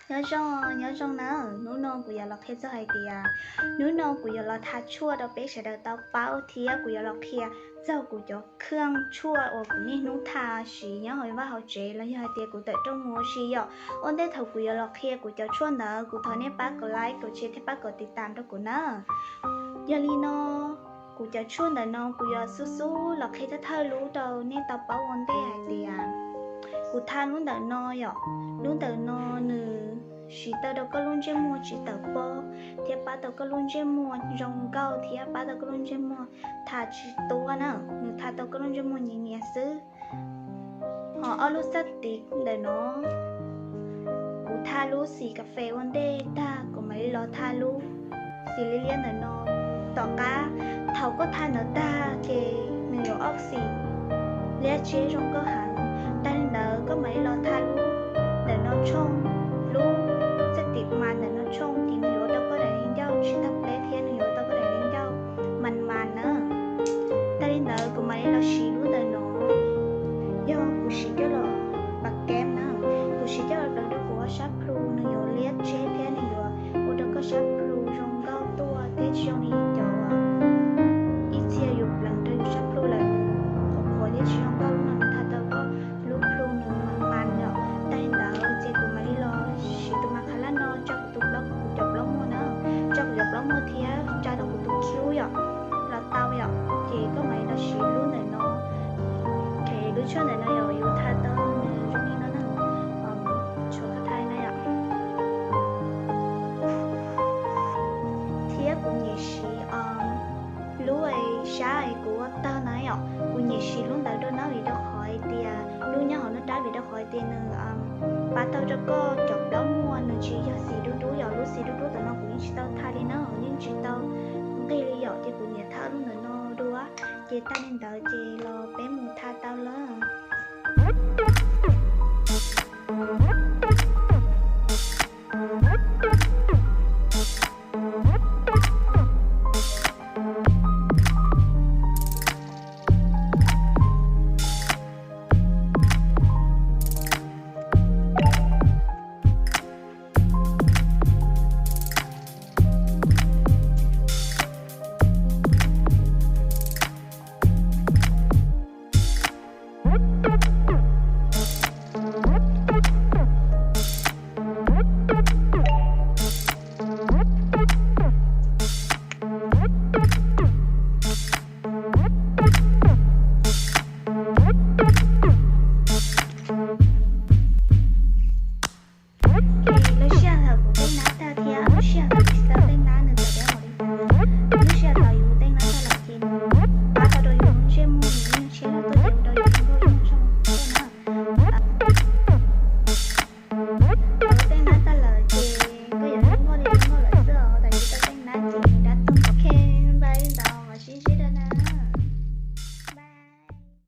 Nyob zoo, nyob zoo na. Hnub no kuv yuav los qhia txog hais tias, hnub no kuv yuav los tha tshuaj rau peb sawv daws tau paub thiab kuv yuav los qhia txog kuv cov khaj tshuaj uas kuv niaj hnub tha siv nyob hauv vaj hauv tsev los yog hais tias kuv tawm rooj mus ua si yom. Ua ntej thaum kuv yuav los qhia kuv cov tshuaj ntawd, kuv thov nej pab kom like, kom share thiab pab kom tiv tam rau kuv na. Yog li no, kuv cov tshuaj ntawm no kuv yuav xub xub los qhia thawj thawj lub rau nej tau paub ua ntej hais tias, kuv tha lub ntawm no yom. Lub ntawm no nws siv tau rau koj lub ntsej muag tsis tawm pob, thiab pab tau koj lub ntsej muag zoo nkauj thiab pab tau koj lub ntsej muag tha tsis tuab na. Nws tha tau koj lub ntsej muag nyias nyias xwb. Ho ob lub xab tiv ntawm no, kuv tha lub xim kas fes ua ntej tag, kuv mam li los tha lub xim liab liab ntawm no. Tom qab thaum koj tha ntawd tag ces nws yuav ob xim liab tseb zoo nkauj heev. Tag li ntawd koj mam li los tha lub ntawm no tshooj, lub xab tiv mas ntawm no tshooj ces nws yuav ua rau koj daim ncauj tsis tag pleb thiab nws yuav ua rau koj daim ncauj mas mas na. Tag li ntawd kuv mam li los siv lub ntawm no. Yog kuv siv coj los pas kev na, kuv siv coj los pleev rau kuv ob sab plhu, nws yuav liab tseb thiab nws yuav ua rau koj sab plhu zoo nkauj tuaj thiab tsis zoo li cov ib txhia yus pleev rau yus sab plhu lawm, qhuav qhuav thiab tsis zoo nkauj. Lub no nws tha tau koj lub plhu nws mas mas yom. Tag li ntawd ces kuv mam li los siv tus mas qha laj no tso kuv tus plaub, kuv cov plaub muag na, tso kuv cov plaub muag thiab tsa rau kuv tus cub yom, los tau yom. Ces koj mam li los siv lub ntawm no. Ces lub tshuaj ntawm no yog yus tha tau nws zoo li no na, tshuav koj tha na yom. Thiab kuv nyiam siv lub sab kuv ua tag na yom, kuv nyiam siv lub ntawd dua na vim rau qhov hais tias lub nyob hauv no dab vim rau qhov hais tias nws pab tau rau koj cov plaub muag, nws tsis yog xim dub dub yom. Lub xim dub dub ntawm no kuv yeej tsis tau tha li na, yeej tsis tau nqig li yom, ces kuv nyiam tha lub ntawm no dua. Ces tag li ntawd ces los peb mus tha tau lawm.